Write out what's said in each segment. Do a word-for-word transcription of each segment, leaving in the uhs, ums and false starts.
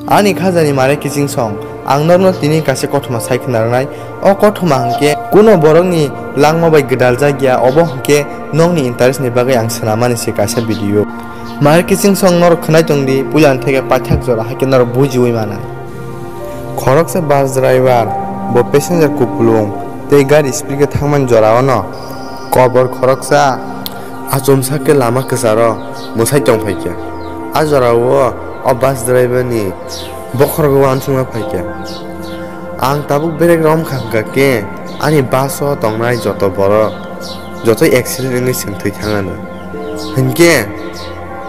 Ani khajani Mare Kiching Song, ang norokno tini kaisa kothoma sai khna rwnai. O kothoma hwnkhe kuno borokni langma bai gwdaljakya, obo hwnkhe nokni interest ni bagwi ang swnamani se kaisa video. Mare Kiching Song norok khwnai tongdi, puilani theke paithak jora haikhe norok bujiwi manai. Khoroksa bus driver, bo passenger kupulung tei gari speed khe thangmani jorao no kobor khoroksa achomsa khe lama kwcharo mwsai tongphaikha. A jorao o bus driver ni bokhorogo uansukma phaikha. Ang tabuk berek romkha hwnkha khe ani bus o tongnai joto borok joto accident wngwi chwng thwi thangano. Hinkhe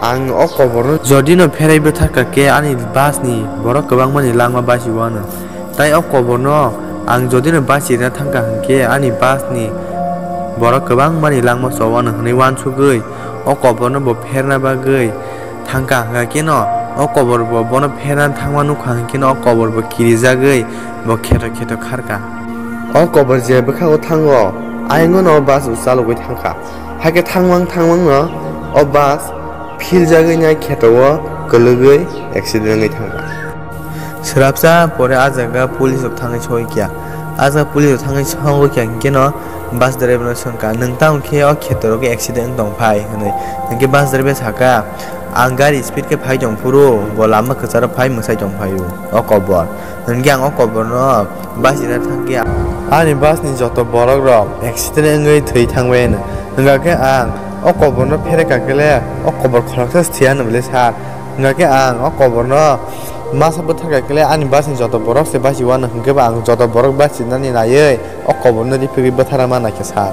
ang o koborno jodino pherai bwthakha khe ani bus ni borok kwbangmani langma basi uano. Tai o koborno ang jodino basi rina thangkha hinkhe ani bus ni borok kwbangmani langma chowano hwnwi uansugwi o koborno bo pherna bagwi thangkha hwnkha kheno o kobor bo bono pherna thangma nukha hinkhe no o kobor bo kirijagwi bo kheto kheto kharkha. O kobor je bwkhago thango, ayangno o bus bo chalogwi thangkha. Haikhe thangmang thangmangno o bus philjagwi nai kheto o kwlwgwi accident wngwi thangkha. Swrapsa pore a jaga police rok thangwi soi kya. A jaga police rok thangwi songwi kya hinkhe no bus driver no swngkha, "Nwng tamo khe o kheto rok accident wng tong phai?" hwnwi. Hinkhe bus driver saka, "Ang gari speed khe phai tong phuru bo lama kwcharo phai mwsai tong phaio o kobor." Hinkhe ang o koborno bachina thangkhe ani bus ni joto borok rok accident wngwi thwi thangbai hwno. Hwnkha khe ang o koborno pherekha khe le o kobor khoroksa se thwi hwnwi le sir. Hwnkha khe ang o koborno masa bwthakha khe le ani bus ni joto borok se bachio hwnkhe ba ang joto borok bachinani naiwi o koborno riphiwi bwthara mana khe sir.